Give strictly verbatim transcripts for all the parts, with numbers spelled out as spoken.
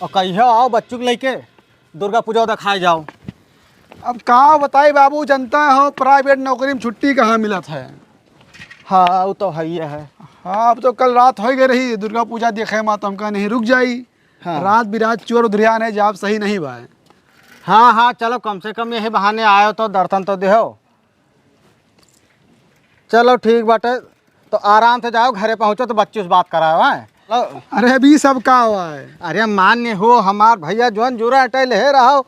और कहियो आओ बच्चों के लेके दुर्गा पूजा देखाए जाओ। अब का बताई बाबू, जनता हो, प्राइवेट नौकरी में छुट्टी कहाँ मिलत है। हाँ, वो तो है ही है। हाँ, अब तो कल रात हो गई रही दुर्गा पूजा देखे मा, तो हमका नहीं रुक जाई। हाँ। रात बिरात चोर उधरियान है, जाब सही नहीं बा। हाँ, हाँ, चलो, कम से कम यही बहाने आयो तो दर्शन तो देहो। चलो, ठीक बाटे, तो आराम से जाओ, घरे पहुँचो तो बच्ची से बात कराओ, हैं? चलो। अरे, अभी सब का हुआ है? अरे, मान्य हो हमार भैया, जौन जुरा अटैल है रहो,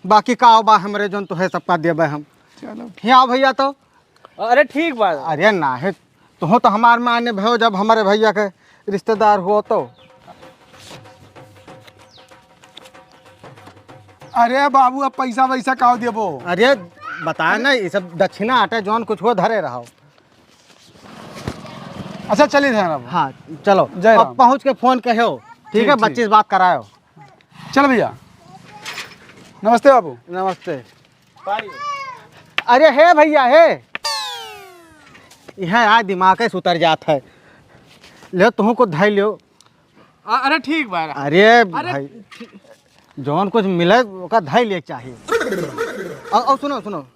बाकी का बा हमरे, जौन तुहे सबका देबे हम। चलो। यहाँ आओ भैया तो। अरे, ठीक बा। अरे, ना है, तुहो तो हमार मान्य भयो, जब हमारे भैया के रिश्तेदार हो तो। अरे बाबू, अब पैसा वैसा का देबो? अरे बताए ना, ये सब दक्षिणा आटे, जौन कुछ हो धरे रहो। अच्छा, चलिए ध्यान रखो। हाँ, चलो। जय अब राम। पहुँच के फोन कहो, ठीक ठीक, है, ठीक। बच्ची से बात करायो। चलो भैया, नमस्ते बाबू। नमस्ते। अरे हे भैया, हे, यह आज दिमाग से उतर जात है। ले, तुहूँ को धै लियो। अ-, अरे ठीक बा। अरे अरे भाई, जौन कुछ मिले, ओका धै ले चाहिए। और, और सुनो, सुनो।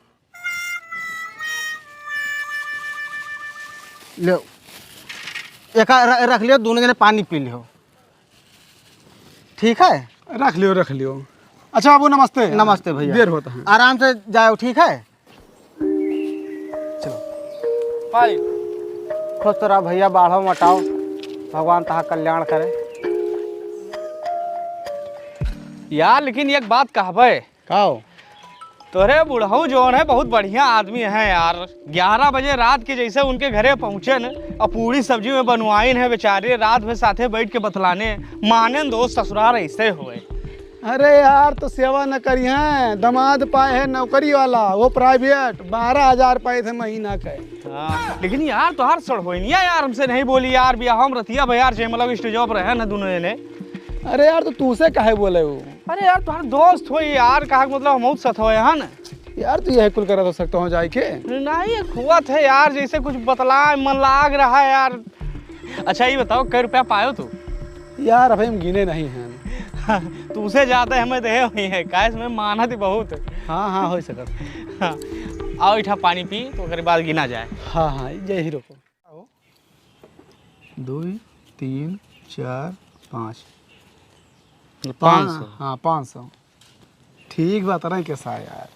ले, एका र-, रख लियो, दोनों जने पानी पी लियो। ठीक है? रख लियो, रख लियो। अच्छा बाबू, नमस्ते। नमस्ते भैया। देर होता है। आराम से जाओ, ठीक है? चलो। पानी। खुश तो रहा भैया, बाढ़ो मटाओ, भगवान तहा कल्याण करे। यार, लेकिन एक बात कहबे। का हो? तोरे बुढ़ऊ जौन है, बहुत बढ़िया आदमी है यार। ग्यारह बजे रात के जैसे उनके घरे पहुँचे न, और पूरी सब्जी में बनवाइन है बेचारे, रात भर साथे बैठ के बतलाने, माने न दोस्त ससुराल ऐसे होए। अरे यार, तो सेवा न करिहैं, दमाद पाए है नौकरी वाला, वो प्राइवेट, बारह हजार पाए थे महीना के। हाँ, लेकिन यार, तोहार सड़होइनिया यार हमसे नहीं बोली यार, बियाह हम रतिया भैयार जयमला के स्टेजवा पर रहे न दोनों जने। अरे यार, तो तू से काहे बोले वो? अरे यार, तोहार दोस्त होई यार, कहा के मतलब हम बहुत सत होए हन। यार, तू यह कुल करत हो सकता हो जाए के? नहीं, एक हुआ थे यार, जैसे कुछ बतला मन लाग रहा है यार। अच्छा, ये बताओ, कै रुपया पायो तू? यार, अभी हम गिने नहीं हैं। तू उसे ज्यादा हमें देहे हुई है, काहे से मैं मानत ही बहुत। हाँ, हाँ, हो सकत। हाँ। आओ, इठा पानी पी, तो ओकरे बाद गिना जाए। हाँ, हाँ, यही रुको। दुई, तीन, चार, पाँच। ये पाँच सौ। हाँ, पाँच सौ। ठीक बात रहे कैसा यार।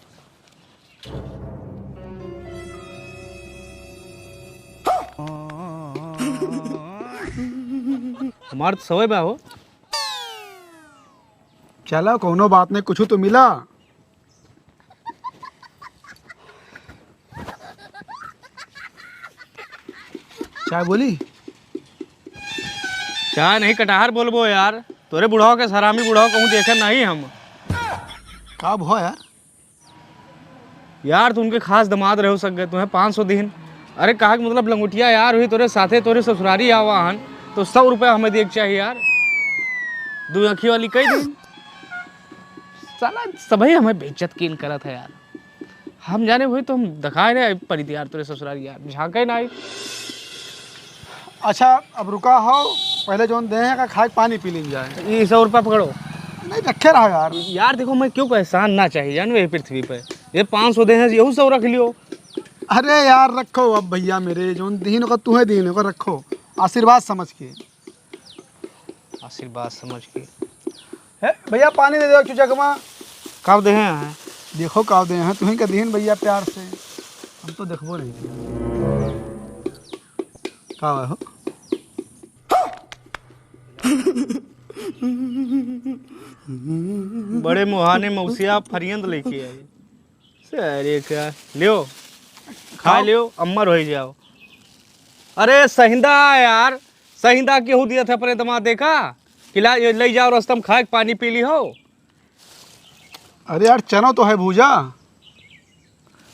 हमार तो सवै बा हो। चलो, कौनो बात नहीं, कुछ तो मिला। चाय बोली? चाय नहीं, कटहर बोलबो यार। तोरे बुढ़ाओ के हरामी बुढ़ाओ कहूँ देखे नहीं हम। का भो यार? यार, तू उनके खास दमाद रहे हो सक गए, तुम्हें पाँच सौ दिन। अरे, कहा कि मतलब लंगोटिया यार हुई तोरे साथे, तोरे ससुरारी आवा हन, तो सौ रुपया हमें देख चाहिए यार। दो आँखी वाली कई दिन। साला सभई हमें बेइज्जत कीन करत है यार। हम जाने हुई तो हम दिखाए रहे परी यार, तोरे ससुरारी यार, झांके ना आई। अच्छा, अब रुका हो, पहले जौन दे हैं का खाए के पानी पी लीन जाए। ये सौ रुपया पकड़ो। नहीं, रखे रहो यार। यार देखो, मैं क्यों को एहसान ना चाहिए, जानो, ये पृथ्वी पे ये पाँच सौ दे हैं, यहू सौ रख लियो। अरे यार, रखो अब भैया मेरे, जौन दीन को तुम्हें दीन को रखो, आशीर्वाद समझ के। आशीर्वाद समझ के। हे भैया, पानी दे दो चुचकमा। कब दे हैं? देखो कब दे हैं, तुम्हें के दीन भैया प्यार से, हम तो देखबो नहीं किया। का हुआ हो? बड़े मुहाने मौसिया फरियंद लेके आई। अरे का लियो, खा खाओ। लियो, अमर हो जाओ। अरे सहिंदा यार, सहिंदा केहू दिया था अपने दमादे का कि ला, ये ले जाओ रस्तम खाए के पानी पी ली हो। अरे यार, चनो तो है भूजा।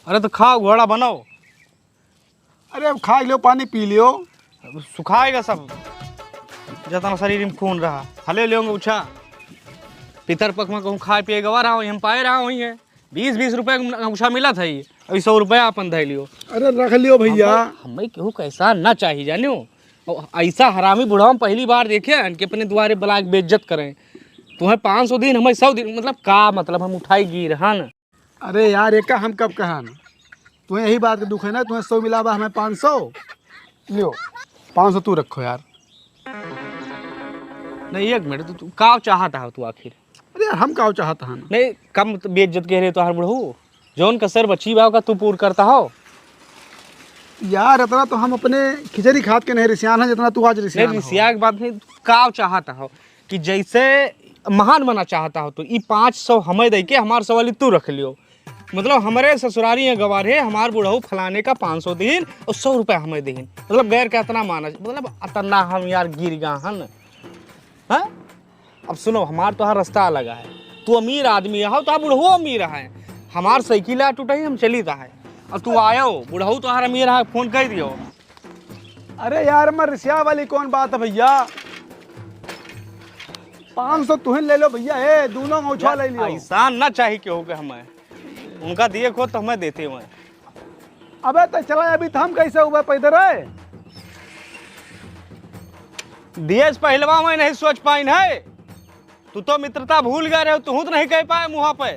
अरे तो खाओ, घोड़ा बनाओ। अरे अब खा लियो, पानी पी लियो। अब सुखाएगा सब, जतना शरीर में खून रहा, हले लेंगे उछा। पितर पख में कहूँ खाए पिए गवा रहा हूँ, हम पाए रहा हूँ, है बीस बीस रुपये का उछा मिला था, ये अभी सौ रुपया अपन धै लियो। अरे रख लियो भैया। हमें, हमें केहू का एहसान ना चाहिए, जानियो। और ऐसा हरामी बुढ़ावा हम पहली बार देखे हैं कि अपने दुआरे बुला के बेइज्जत करें। तुम्हें पाँच सौ दिन, हमें सौ दिन, मतलब का, मतलब हम उठाई गिर हन। अरे यार, एका हम कब कहन? तुम्हें यही बात का दुख है ना, तुम्हें सौ मिला बा, हमें पाँच सौ। लियो, पाँच सौ तू रखो यार। नहीं, एक मिनट, तू, तू का चाहत हो तू आखिर? अरे यार, हम का चाहत हन? नहीं, कम तो बेइज्जत कह रहे तोहार बुढ़ऊ। जौन कसर बची बा, ओका तू पूर करता हो। यार, इतना तो हम अपने खिचड़ी खात के नहीं रिसियान है, जितना तू आज नहीं, रिसियान हो। रिसिया के बात नहीं, का चाहत हो कि जैसे महान बना चाहता हो तू, ई पाँच सौ हमें दे के हमार सौ वाली तू रख लियो। मतलब, हमरे ससुरारी में गवार है, हमार बुढ़ऊ फलाने का पाँच सौ दीन और सौ रुपया हमें दीन। मतलब, गैर का इतना माना, मतलब, इतना हम यार गिर गा हन। हाँ? अब सुनो, हमार तोहार रास्ता अलग है। तू अमीर आदमी हो, तोहार बुढ़ऊ अमीर है। हमार साइकिल आ टूटे, हम चली ता है। और तू आयो, बुढ़ऊ तोहार अमीर है, फोन कर दियो। अरे यार, मैं रिसिया वाली कौन बात है भैया? पाँच सौ तुहिन ले लो भैया, ए, दोनों अंगूछा यार, ले लियो। ऐसा ना चाही केहू के हमें। उनका दिए को तो हमें देते हुए। अबे तो चला, अभी तो हम कैसे हुए पैदल रहे? दिए से पहलवा मैं नहीं सोच पाइन है। तू तो मित्रता भूल गए रहे, तू तो नहीं कह पाए मुँह पे।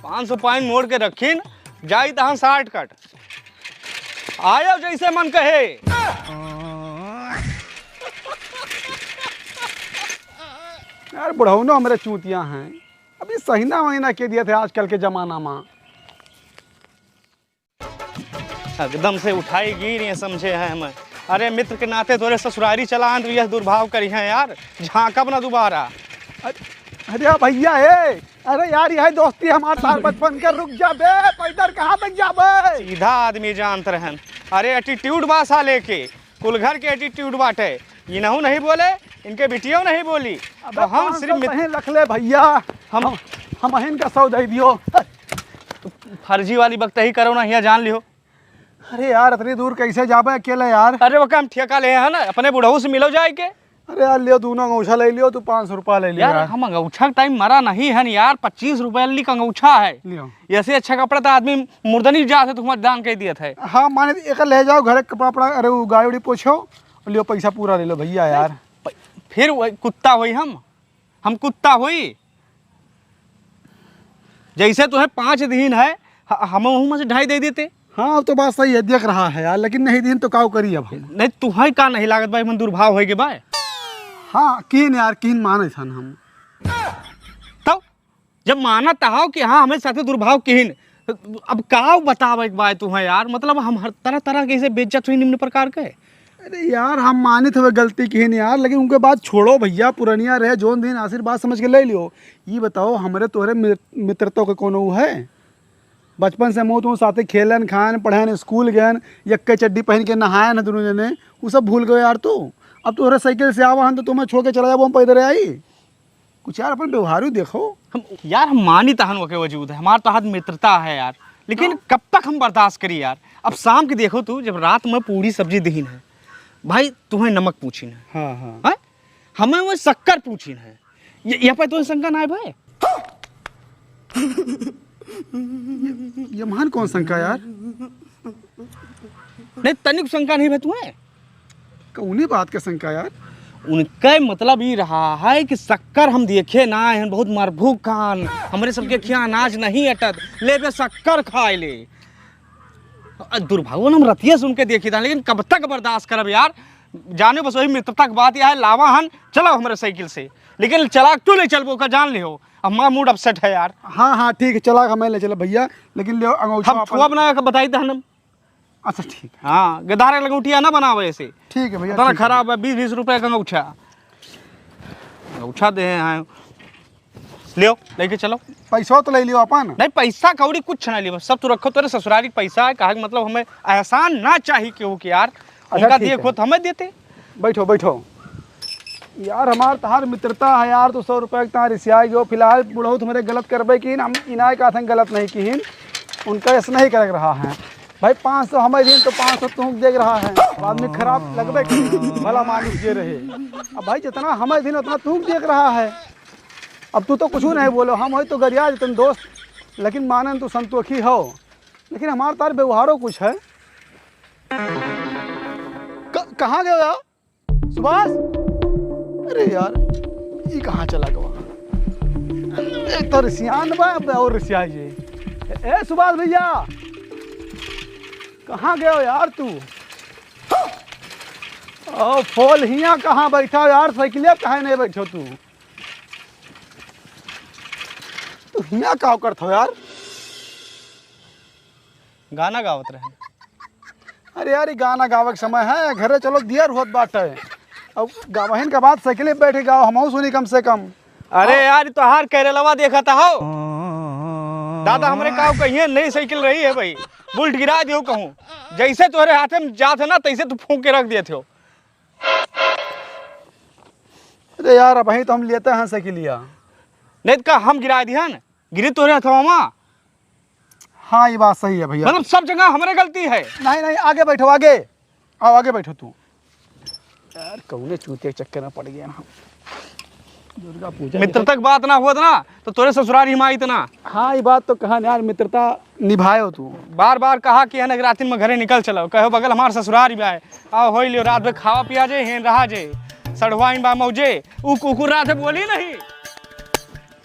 पाँच सौ पाइन मोड़ के रखिन, जाई तहाँ shortcut। आयो जैसे मन कहे। यार, बुढ़ऊ ना हमरे चूतिया हैं। अभी सहीना वहीना के दिए थे आजकल के जमाना में। एकदम से उठाई गिर ये समझे हैं हम। अरे मित्र के नाते तोरे ससुरारी चला आन तो यह दुर्भाव करी हैं यार, झांकब ना दोबारा। अरे, अरे भैया, ए, अरे यार, यह दोस्ती हमार सार बचपन के, रुक जा बे, पैदल कहाँ तक जाबे? सीधा आदमी जानत रहन। अरे attitude बा साले के, कुल घर के attitude बाटे। इनहू नहीं बोले, इनके बिटियो नहीं बोली। अबे तो हम पाँच सौ सिर्फ मित्र तहीं रख ले भैया, हम हम, हम अहिन का सौ दे दियो। फर्जी वाली बकतही करो ना, हिया जान लियो। अरे यार, इतनी दूर कैसे जाबे अकेले यार? अरे, ओका हम ठेका ले हैं ना, अपने बुढ़ऊ से मिलो जाए के। अरे यार, लियो, दोनों अंगूछा ले लियो, तू पाँच सौ रुपया ले लियो यार, यार। हम अंगूछा के टाइम मरा नहीं है यार, पच्चीस रुपया ली का अंगूछा है। लियो। ऐसे अच्छा कपड़ा तो आदमी मुर्दनी जा से तुम्हारा दान कर दिया था। हाँ, माने एक ले जाओ घर कपड़ा, कपड़ा, अरे वो गाड़ी उड़ी पोछो, लियो, पैसा पूरा ले लो भैया यार। प-, फिर वही कुत्ता होई हम, हम कुत्ता होई। जैसे तुम्हें पाँच दिन है, ह-, हम वहू में से ढाई दे देते। हाँ, वो तो बात सही है, देख रहा है यार, लेकिन नहीं दिन तो काव करी अब हम। नहीं, तुम्हें का नहीं लागत भाई, मन दुर्भाव होए के बा? हाँ, किन यार, किन माने सन हम। तब जब मानत हो कि हाँ, हमें साथे दुर्भाव किहिन, अब का बतावे के बा तुम्हें यार? मतलब, हम हर तरह, तरह के इसे बेइज्जत हुई निम्न प्रकार के। अरे यार, हम मानित हवे गलती किहिन यार, लेकिन उनके बात छोड़ो भैया, पुरनिया रहे, जौन दिन आशीर्वाद समझ के ले लियो। ये बताओ, हमरे तोहरे मि-, मित्रता के कोनो उ है? बचपन से हम तो साथे खेलन, खान, पढ़न, स्कूल गयन, यक्के चड्डी पहन के नहायन है दोनों जने, उ सब भूल गयो यार तू। अब तोहरे साइकिल से आवा हन तो तुम्हें छोड़ के चला जाबो, हम पैदल आई। कुछ यार अपन व्यवहार देखो। हम, यार, हम मानी तहन ओके वजूद है, हमार तोहार मित्रता है यार, लेकिन हाँ। कब तक हम बर्दाश्त करी यार? अब शाम के देखो तू, जब रात में पूरी सब्जी दहीन है, भाई तुम्हें नमक पूछिन है, हाँ, हाँ। हैं? हमें वो शक्कर पूछिन है, ये, ये पे तुम्हें शंका ना है भाई? ये, ये महान कौन शंका यार? नहीं, तनिक शंका नहीं भाई तुम्हें? कौनी बात के शंका यार? उनके मतलब ई रहा है कि शक्कर हम देखे ना हैं, बहुत मरभूख खान, हमरे सबके खिया अनाज नहीं अटत, ले बे शक्कर खाए ले। अ, दुर्भाग्य हम रतिया से उनके देखी था, लेकिन कब तक बर्दाश्त करब यार? जाने बस वही मित्रता के बात यह है, लावा हन, चलो हमरे साइकिल से, लेकिन चला तू ले चलबो का, जान लियो, अब हमारा mood upset है यार। हाँ, हाँ, ठीक है, चला, हमें ले चलो भैया, लेकिन ले अंगूठा हम अपन छुआ बना के बताई था हम। अच्छा, ठीक है। हाँ, गदारे लंगोटिया ना बनावे ऐसे। ठीक है भैया, इतना ठीक है। खराब है, बीस बीस रुपए का अंगूठा। अंगूठा दे हैं, लियो, लेके चलो। पैसा तो ले लियो अपन। नहीं, पैसा कौड़ी कुछ ना लियो, सब तू रखो, तेरे ससुरारी के पैसा है, कहा कि मतलब हमें एहसान ना चाहिए केहू के यार। अच्छा, उनका ठीक दिए है। खुद हमें देते। बैठो, बैठो। यार, हमार तहार मित्रता है यार, तो सौ रुपया के तहार रिसिया गयो। फिलहाल बुढ़ऊ तुम्हारे गलत करबे की, हम इनाय का संग गलत नहीं किहिन, उनका ऐसा नहीं कर रहा है। भाई, पाँच सौ हमें दिन तो पाँच सौ तुमको देख रहा है, अब आदमी खराब लगबे की, भला मानुष जे रहे। अब भाई, जितना हमें दिन उतना तुमको देख रहा है। अब तू तो कुछ नहीं बोलो, हम होई तो गरिया जतन दोस्त, लेकिन मानन तू संतोखी हो, लेकिन हमार तार व्यवहारो कुछ है। क-, कहाँ गयो यार? सुभाष? अरे यार, ई कहाँ चला गवा? तो रिसियान बा, अब और रिसियाई जे। ए, सुभाष भैया, कहाँ गयो यार तू? ओ, फोल हियाँ कहाँ बैठा हो यार? साइकिलिया पे काहे नहीं बैठो तू? तू हियाँ का करत हो यार? गाना गावत रहे। अरे यार, ई गाना गावे के समय है, घरे चलो, दियर होत बाटे। अब गावहिन के बाद साइकिल पे बैठ के गाओ, हमहू सुनी कम से कम। अरे हाँ। यार, ई तोहार कैरेलवा देखत हो। दादा, हमरे का कहिए, नई साइकिल रही है भाई, बुलेट गिरा दियो कहूँ। जैसे तोहरे हाथे में जात है ना, तैसे तू फूंक के रख देत हो। अरे यार, अबहीं तो हम लेते हैं साइकिलिया। नहीं तो का हम गिरा दिहन? गिरी तोहरे हथवा में। हाँ, ई बात सही है भैया। मतलब, सब जगह हमरे गलती है। नहीं, नहीं, आगे बैठो, आगे। आओ, आगे बैठो तू। यार, कौने चूते के चक्कर में पड़ गया हम। दुर्गा पूजा मित्रता के बात ना होत ना, तो तोरे ससुरारी में आइत ना। हाँ, ई बात तो कहा यार, मित्रता निभायो तू। बार बार कहा कि अनेक रातिन में घरे निकल चलो, कहो बगल हमार ससुरारी बा है। आओ, होई लियो, रात भर खावा पिया जे, हेन रहा जे। सड़वाइन बा मौजे, उ कुकुर रात है बोली नहीं।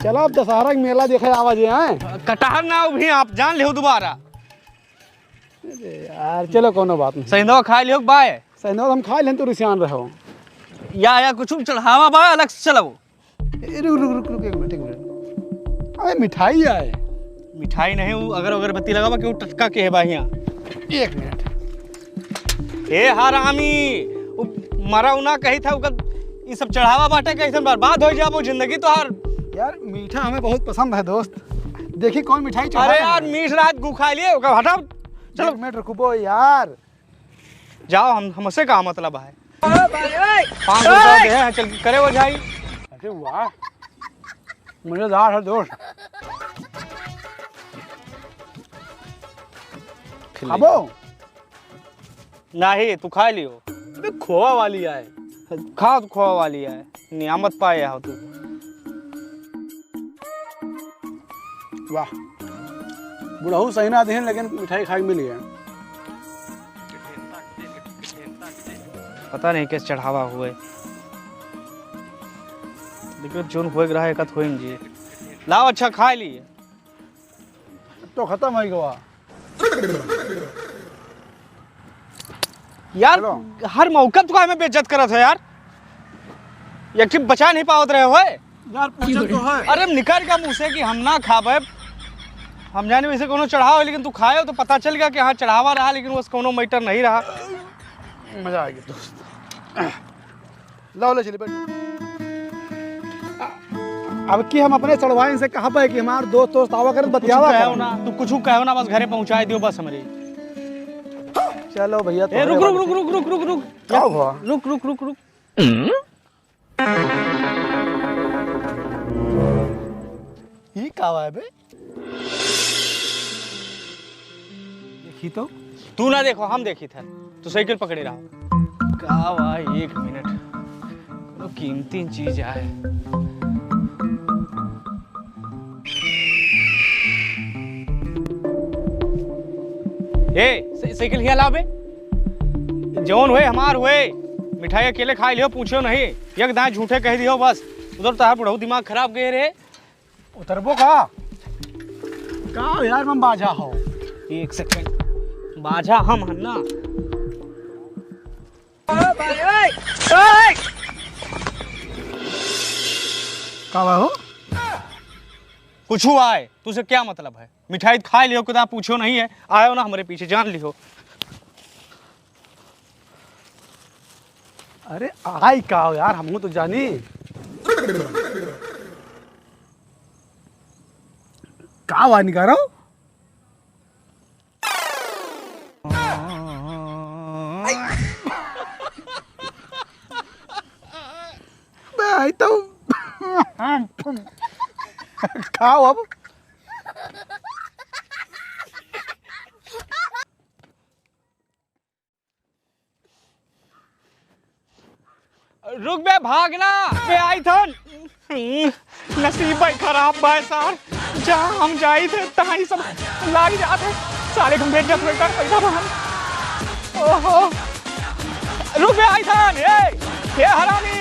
चलो, अब दशहरा के मेला देखे आवा जे, हैं? कटहर ना, उ भी आप जान लिहो दोबारा। अरे यार, चलो, कोनो बात नहीं। सैंधवा खा लियो, बाय। सैंधवा हम खा लें, तू रिसियान रहो। या, या, कुछ चढ़ावा बा, अलग से चलाओ। ए, रुक, रुक, रुक, रुक, एक मिनट, एक मिनट। अरे, मिठाई आए। मिठाई नहीं, उ अगर अगरबत्ती लगावा कि उ टटका के है बा हियाँ। एक मिनट। ए हरामी, उ मरा उना कही था, ओकर ई सब चढ़ावा बाटे, कैसन बर्बाद हो जाबो जिंदगी तोहार। यार, मीठा हमें बहुत पसंद है दोस्त। देखी कौन मिठाई चढ़ा अरे रहा यार, है। मीठ रात गु खा लिए, ओकर हटाओ। चलो। एक मिनट रुकबो यार। जाओ, हम, हमसे का मतलब है? पाँच सौ रुपया दे हैं, चल करे वो जाई। अरे वाह, मजेदार है दोस्त। खिल्ली। खाबो? नाही, तू खा लियो। अबे खोवा वाली आए। खा, तू खोवा वाली आए। नियामत पाए हो तू। वाह, बुढ़ऊ सही ना देहन, लेकिन मिठाई खाए के मिली है। पता नहीं कैसे चढ़ावा हुए, लेकिन जोन होए के रहा, एकत होए जी। लाओ, अच्छा, खा लिए। तो खत्म हो गवा। यार, चलो। हर मौका तू हमें बेइज्जत करत है यार। एक ठे बचा नहीं पावत रहे हो। यार, पूछे तो है। अरे, निकल गया मुँह से कि हम ना खाबे। हम जाने वैसे कोनो चढ़ावा है, लेकिन तू खाए हो तो पता चल गया कि हाँ, चढ़ावा रहा, लेकिन बस कोनो मैटर नहीं रहा। मजा आ गया दोस्त। लाओ, ले चली, बैठ। अब की हम अपने चढ़वाइन से कहा पाए कि हमार दोस्त, दोस्त आवा करत, बतियावा कहो करत। ना, तू कुछ कहो ना, बस घरे पहुँचाए दियो, बस हमरे। चलो भैया, ए, रुक, रुक, रुक, रुक, रुक, रुक, रुक। का हुआ? रुक, रुक, रुक, रुक। ई का हुआ है बे? देखी तो। तू ना देखो, हम देखी थे। तू साइकिल पकड़े रहो। का बा, एक मिनट। कोनो कीमती चीज आए। ए, सा-, साइकिल हियाँ लावे। जौन हुए, हमार हुए। मिठाई अकेले खाए लियो, पूछो नहीं। एक दाएं झूठे कह दियो बस। उधर तोहार बुढ़ऊ दिमाग खराब गए रे। उतरबो का? का यार, हम बाझा हो। एक सेकंड, बाझा हम हन ना। का बा हो? कुछ हुआ है, तुझसे क्या मतलब है? मिठाई खाए लियो, कुछ पूछो नहीं है, आयो ना हमरे पीछे, जान लियो। अरे आई का हो यार, हमहू तो जानी। का हुआ निकारो? बे, आई तो खाओ अब। रुक बे, भागना बे, आई थन। नसीब भाई खराब भाई सार, जहाँ हम जाई थे तहाँ ही सब लाग जाते। साले हम बेइज्जत हुए कर पैसा बहान। ओहो, रुक बे, आई थन। ए, ए हरामी,